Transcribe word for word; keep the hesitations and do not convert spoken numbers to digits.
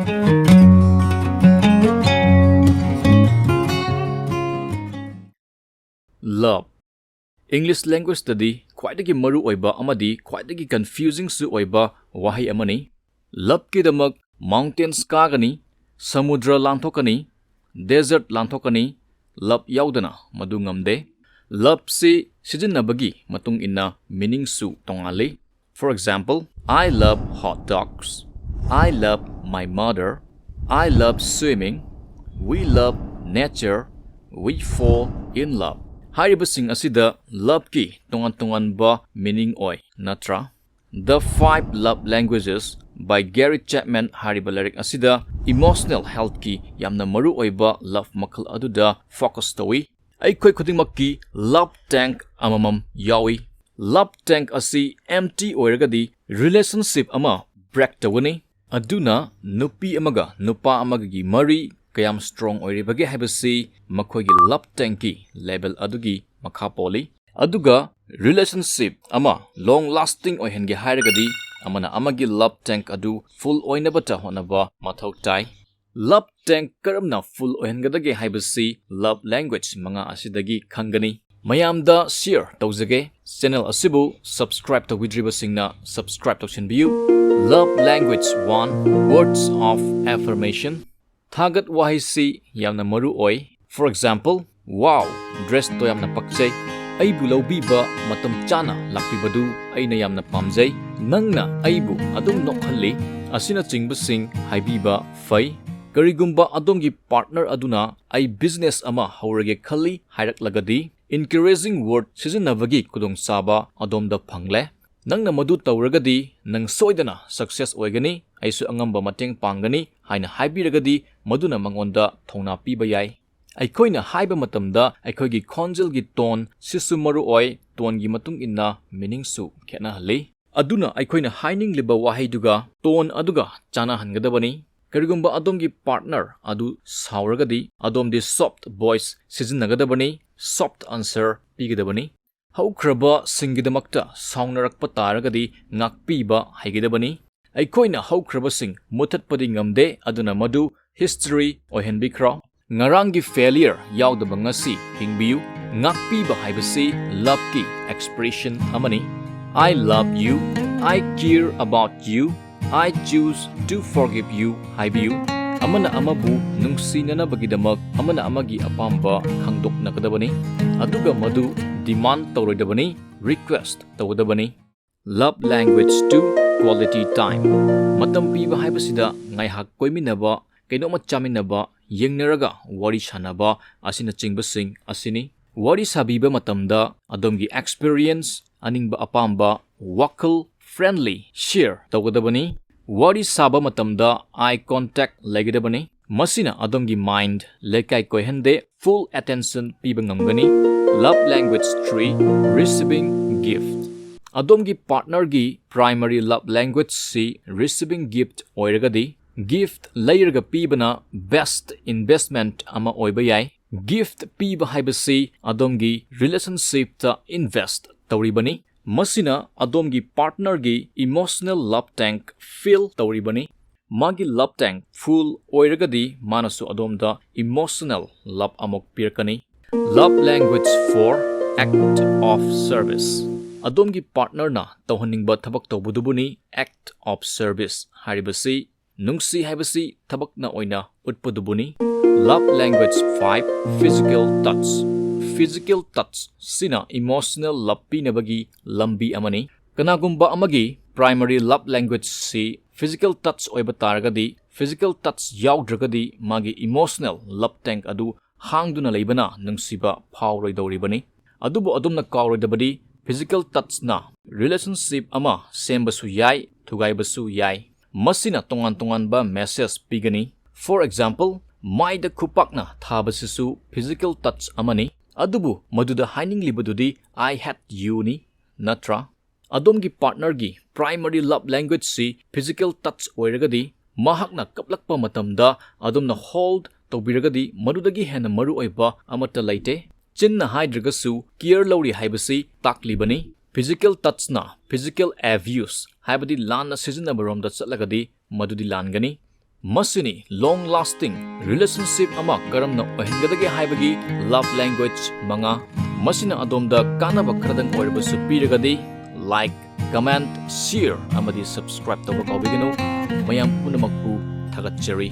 Love. English languageꯇꯗꯤ ꯈ꯭ꯋꯥꯏꯗꯒꯤ ꯃꯔꯨꯑꯣꯏꯕ ꯑꯃꯗꯤ ꯈ꯭ꯋꯥꯏꯗꯒꯤ confusingꯁꯨ ꯑꯣꯏꯕ ꯋꯥꯍꯩ ꯑꯃꯅꯤ꯫ Loveꯀꯤꯗꯃꯛ mountains ꯀꯥꯒꯅꯤ, ꯁꯃꯨꯗ꯭ꯔ ꯂꯥꯟꯊꯣꯛꯀꯅꯤ, desert ꯂꯥꯟꯊꯣꯛꯀꯅꯤ, love ꯌꯥꯎꯗꯅ ꯃꯗꯨ ꯉꯝꯗꯦ꯫ Loveꯁꯤ ꯁꯤꯖꯤꯟꯅꯕꯒꯤ ꯃꯇꯨꯡ ꯏꯟꯅ meaningꯁꯨ ꯇꯣꯉꯥꯜꯂꯤ꯫ For example, I love hot dogs. I love my mother. I love swimming. We love nature. We fall in love. ꯍꯥꯏꯔꯤꯕꯁꯤꯡ ꯑꯁꯤꯗ loveꯀꯤ ꯇꯣꯉꯥꯟ ꯇꯣꯉꯥꯟꯕ meaning ꯑꯣꯏ, ꯅꯠꯇ꯭ꯔꯥ? The Five Love Languages by Gary Chapman ꯍꯥꯏꯔꯤꯕ ꯂꯥꯏꯔꯤꯛ ꯑꯁꯤꯗ emotional healthꯀꯤ ꯌꯥꯝꯅ ꯃꯔꯨꯑꯣꯏꯕ love ꯃꯈꯜ ꯑꯗꯨꯗ focus ꯇꯧꯏ꯫ ꯑꯩꯈꯣꯏ ꯈꯨꯗꯤꯡꯃꯛꯀꯤ love tank ꯑꯃꯃꯝ ꯌꯥꯎꯏ꯫ Love tank ꯑꯁꯤ empty ꯑꯣꯏꯔꯒꯗꯤ relationship ꯑꯃ break ꯇꯧꯒꯅꯤ꯫ ꯑꯗꯨꯅ ꯅꯨꯄꯤ ꯑꯃꯒ ꯅꯨꯄꯥ ꯑꯃꯒꯒꯤ ꯃꯔꯤ ꯀꯌꯥꯝ strong ꯑꯣꯏꯔꯤꯕꯒꯦ ꯍꯥꯏꯕꯁꯤ ꯃꯈꯣꯏꯒꯤ love tankꯀꯤ level ꯑꯗꯨꯒꯤ ꯃꯈꯥ ꯄꯣꯜꯂꯤ꯫ ꯑꯗꯨꯒ relationship ꯑꯃ long lasting ꯑꯣꯏꯍꯟꯒꯦ ꯍꯥꯏꯔꯒꯗꯤ ꯑꯃꯅ ꯑꯃꯒꯤ love tank ꯑꯗꯨ full ꯑꯣꯏꯅꯕꯇ ꯍꯣꯠꯅꯕ ꯃꯊꯧ ꯇꯥꯏ꯫ Love tank ꯀꯔꯝꯅ full ꯑꯣꯏꯍꯟꯒꯗꯒꯦ ꯍꯥꯏꯕꯁꯤ love language ꯃꯉꯥ ꯑꯁꯤꯗꯒꯤ ꯈꯪꯒꯅꯤ꯫ ꯃꯌꯥꯝꯗ share ꯇꯧꯖꯒꯦ꯫ Channel ꯑꯁꯤꯕꯨ subscribe ꯇꯧꯕꯤꯗ꯭ꯔꯤꯕꯁꯤꯡꯅ subscribe ꯇꯧꯁꯤꯟꯕꯤꯌꯨ꯫ Love language one, words of affirmation. ꯊꯥꯒꯠ ꯋꯥꯍꯩꯁꯤ ꯌꯥꯝꯅ ꯃꯔꯨ ꯑꯣꯏ꯫ For example, wow, dressꯇꯣ ꯌꯥꯝꯅ ꯄꯛꯆꯩ꯫ ꯑꯩꯕꯨ ꯂꯧꯕꯤꯕ ꯃꯇꯝ ꯆꯥꯅ ꯂꯥꯛꯄꯤꯕꯗꯨ ꯑꯩꯅ ꯌꯥꯝꯅ ꯄꯥꯝꯖꯩ꯫ ꯅꯪꯅ ꯑꯩꯕꯨ ꯑꯗꯨꯝ ꯅꯣꯛꯍꯜꯂꯤ꯫ ꯑꯁꯤꯅꯆꯤꯡꯕꯁꯤꯡ ꯍꯥꯏꯕꯤꯕ ꯐꯩ꯫ ꯀꯔꯤꯒꯨꯝꯕ ꯑꯗꯣꯝꯒꯤ partner ꯑꯗꯨꯅ "ꯑꯩ business ꯑꯃ ꯍꯧꯔꯒꯦ ꯈꯜꯂꯤ" ꯍꯥꯏꯔꯛꯂꯒꯗꯤ, encouraging word ꯁꯤꯖꯤꯟꯅꯕꯒꯤ ꯈꯨꯗꯣꯡꯆꯥꯕ ꯑꯗꯣꯝꯗ ꯐꯪꯂꯦ꯫ "ꯅꯪꯅ ꯃꯗꯨ ꯇꯧꯔꯒꯗꯤ ꯅꯪ ꯁꯣꯏꯗꯅ success ꯑꯣꯏꯒꯅꯤ, ꯑꯩꯁꯨ ꯑꯉꯝꯕ ꯃꯇꯦꯡ ꯄꯥꯡꯒꯅꯤ" ꯍꯥꯏꯅ ꯍꯥꯏꯕꯤꯔꯒꯗꯤ ꯃꯗꯨꯅ ꯃꯉꯣꯟꯗ ꯊꯧꯅꯥ ꯄꯤꯕ ꯌꯥꯏ꯫ ꯑꯩꯈꯣꯏꯅ ꯍꯥꯏꯕ ꯃꯇꯝꯗ ꯑꯩꯈꯣꯏꯒꯤ ꯈꯣꯟꯖꯦꯜꯒꯤ tone ꯁꯤꯁꯨ ꯃꯔꯨ ꯑꯣꯏ, toneꯒꯤ ꯃꯇꯨꯡ ꯏꯟꯅ meaningꯁꯨ ꯈꯦꯠꯅꯍꯜꯂꯤ꯫ ꯑꯗꯨꯅ ꯑꯩꯈꯣꯏꯅ ꯍꯥꯏꯅꯤꯡꯂꯤꯕ ꯋꯥꯍꯩꯗꯨꯒ tone ꯑꯗꯨꯒ ꯆꯥꯅꯍꯟꯒꯗꯕꯅꯤ꯫ ꯀꯔꯤꯒꯨꯝꯕ ꯑꯗꯣꯝꯒꯤ partner ꯑꯗꯨ ꯁꯥꯎꯔꯒꯗꯤ ꯑꯗꯣꯝꯗꯤ soft voice ꯁꯤꯖꯤꯟꯅꯒꯗꯕꯅꯤ, soft answer ꯄꯤꯒꯗꯕꯅꯤ꯫ ꯍꯧꯈ꯭ꯔꯕꯁꯤꯡꯒꯤꯗꯃꯛꯇ ꯁꯥꯎꯅꯔꯛꯄ ꯇꯥꯔꯒꯗꯤ ꯉꯥꯛꯄꯤꯕ ꯍꯩꯒꯗꯕꯅꯤ꯫ ꯑꯩꯈꯣꯏꯅ ꯍꯧꯈ꯭ꯔꯕꯁꯤꯡ ꯃꯨꯊꯠꯄꯗꯤ ꯉꯝꯗꯦ, ꯑꯗꯨꯅ ꯃꯗꯨ history ꯑꯣꯏꯍꯟꯕꯤꯈ꯭ꯔꯣ꯫ ꯉꯔꯥꯡꯒꯤ failure ꯌꯥꯎꯗꯕ ꯉꯁꯤ ꯍꯤꯡꯕꯤꯌꯨ꯫ ꯉꯥꯛꯄꯤꯕ ꯍꯥꯏꯕꯁꯤ loveꯀꯤ expression ꯑꯃꯅꯤ꯫ I love you, I care about you, I choose to forgive you ꯍꯥꯏꯕꯤꯌꯨ꯫ ꯑꯃꯅ ꯑꯃꯕꯨ ꯅꯨꯡꯁꯤꯅꯅꯕꯒꯤꯗꯃꯛ ꯑꯃꯅ ꯑꯃꯒꯤ ꯑꯄꯥꯝꯕ ꯈꯪꯗꯣꯛꯅꯒꯗꯕꯅꯤ, ꯑꯗꯨꯒ ꯃꯗꯨ demand ꯇꯧꯔꯣꯏꯗꯕꯅꯤ, request ꯇꯧꯒꯗꯕꯅꯤ꯫ Love language two, quality time꯫ ꯃꯇꯝ ꯄꯤꯕ ꯍꯥꯏꯕꯁꯤꯗ ꯉꯥꯏꯍꯥꯛ ꯀꯣꯏꯃꯤꯟꯅꯕ, ꯀꯩꯅꯣꯝꯃ ꯆꯥꯃꯤꯟꯅꯕ, ꯌꯦꯡꯅꯔꯒ ꯋꯥꯔꯤ ꯁꯥꯟꯅꯕ ꯑꯁꯤꯅꯆꯤꯡꯕꯁꯤꯡ ꯑꯁꯤꯅꯤ꯫ ꯋꯥꯔꯤ ꯁꯥꯕꯤꯕ ꯃꯇꯝꯗ ꯑꯗꯣꯝꯒꯤ experience, ꯑꯅꯤꯡꯕ ꯑꯄꯥꯝꯕ, ꯋꯥꯈꯜ friendly share ꯇꯧꯒꯗꯕꯅꯤ꯫ ꯋꯥꯔꯤ ꯁꯥꯕ ꯃꯇꯝꯗ eye contact ꯂꯩꯒꯗꯕꯅꯤ꯫ ꯃꯁꯤꯅ ꯑꯗꯣꯝꯒꯤ mind ꯂꯩꯀꯥꯏ ꯀꯣꯏꯍꯟꯗꯦ, full attention ꯄꯤꯕ ꯉꯝꯒꯅꯤ꯫ Love language three, receiving gift꯫ ꯑꯗꯣꯝꯒꯤ partnerꯒꯤ primary love language ꯁꯤ receiving gift ꯑꯣꯏꯔꯒꯗꯤ, gift ꯂꯩꯔꯒ ꯄꯤꯕꯅ best investment ꯑꯃ ꯑꯣꯏꯕ ꯌꯥꯏ꯫ Gift ꯄꯤꯕ ꯍꯥꯏꯕꯁꯤ ꯑꯗꯣꯝꯒꯤ relationshipꯇ invest ꯇꯧꯔꯤꯕꯅꯤ꯫ ꯃꯁꯤꯅ ꯑꯗꯣꯝꯒꯤ partnerꯒꯤ emotional love tank fill ꯇꯧꯔꯤꯕꯅꯤ꯫ ꯃꯥꯒꯤ love tank full ꯑꯣꯏꯔꯒꯗꯤ ꯃꯥꯅꯁꯨ ꯑꯗꯣꯝꯗ emotional love ꯑꯃꯨꯛ ꯄꯤꯔꯛꯀꯅꯤ꯫ Love language four, act of service꯫ ꯑꯗꯣꯝꯒꯤ partnerꯅ ꯇꯧꯍꯟꯅꯤꯡꯕ ꯊꯕꯛ ꯇꯧꯕꯗꯨꯕꯨꯅꯤ act of service ꯍꯥꯏꯔꯤꯕꯁꯤ꯫ ꯅꯨꯡꯁꯤ ꯍꯥꯏꯕꯁꯤ ꯊꯕꯛꯅ ꯑꯣꯏꯅ ꯎꯠꯄꯗꯨꯕꯨꯅꯤ꯫ Love language five, physical touch꯫ Physical touch ꯁꯤꯅ emotional love ꯄꯤꯅꯕꯒꯤ ꯂꯝꯕꯤ ꯑꯃꯅꯤ꯫ ꯀꯅꯥꯒꯨꯝꯕ ꯑꯃꯒꯤ primary love language ꯁꯤ physical touch ꯑꯣꯏꯕ ꯇꯥꯔꯒꯗꯤ, physical touch ꯌꯥꯎꯗ꯭ꯔꯒꯗꯤ ꯃꯥꯒꯤ emotional love tank ꯑꯗꯨ ꯍꯥꯡꯗꯨꯅ ꯂꯩꯕꯅ ꯅꯨꯡꯁꯤꯕ ꯐꯥꯎꯔꯣꯏꯗꯧꯔꯤꯕꯅꯤ꯫ ꯑꯗꯨꯕꯨ ꯑꯗꯣꯝꯅ ꯀꯥꯎꯔꯣꯏꯗꯕꯗꯤ, physical touchꯅ relationship ꯑꯃ ꯁꯦꯝꯕꯁꯨ ꯌꯥꯏ, ꯊꯨꯒꯥꯏꯕꯁꯨ ꯌꯥꯏ꯫ ꯃꯁꯤꯅ ꯇꯣꯉꯥꯟ ꯇꯣꯉꯥꯟꯕ message ꯄꯤꯒꯅꯤ꯫ For example, ꯃꯥꯏꯗ ꯈꯨꯄꯥꯛꯅ ꯊꯥꯕꯁꯤꯁꯨ physical touch ꯑꯃꯅꯤ꯫ ꯑꯗꯨꯕꯨ ꯃꯗꯨꯗ ꯍꯥꯏꯅꯤꯡꯂꯤꯕꯗꯨꯗꯤ "I hate youꯅꯤ", ꯅꯠꯇ꯭ꯔꯥ? ꯑꯗꯣꯝꯒꯤ partnerꯒꯤ primary love language ꯁꯤ physical touch ꯑꯣꯏꯔꯒꯗꯤ, ꯃꯍꯥꯛꯅ ꯀꯞꯂꯛꯄ ꯃꯇꯝꯗ ꯑꯗꯣꯝꯅ hold ꯇꯧꯕꯤꯔꯒꯗꯤ ꯃꯗꯨꯗꯒꯤ ꯍꯦꯟꯅ ꯃꯔꯨꯑꯣꯏꯕ ꯑꯃꯠꯇ ꯂꯩꯇꯦ꯫ ꯆꯤꯟꯅ ꯍꯥꯏꯗ꯭ꯔꯒꯁꯨ care ꯂꯧꯔꯤ ꯍꯥꯏꯕꯁꯤ ꯇꯥꯛꯂꯤꯕꯅꯤ꯫ Physical touchꯅ physical abuse ꯍꯥꯏꯕꯗꯤ ꯂꯥꯟꯅ ꯁꯤꯖꯤꯟꯅꯕꯔꯣꯝꯗ ꯆꯠꯂꯒꯗꯤ ꯃꯗꯨꯗꯤ ꯂꯥꯟꯒꯅꯤ꯫ ꯃꯁꯤꯅꯤ long lasting relationship ꯑꯃ ꯀꯔꯝꯅ ꯑꯣꯏꯍꯟꯒꯗꯒꯦ ꯍꯥꯏꯕꯒꯤ love language ꯃꯉꯥ꯫ ꯃꯁꯤꯅ ꯑꯗꯣꯝꯗ ꯀꯥꯟꯅꯕ ꯈꯔꯗꯪ ꯑꯣꯏꯔꯕꯁꯨ ꯄꯤꯔꯒꯗꯤ like, comment, share ꯑꯃꯗꯤ subscribe ꯇꯧꯕ ꯀꯥꯎꯕꯤꯒꯅꯨ꯫ ꯃꯌꯥꯝ ꯄꯨꯝꯅꯃꯛꯄꯨ ꯊꯥꯒꯠꯆꯔꯤ꯫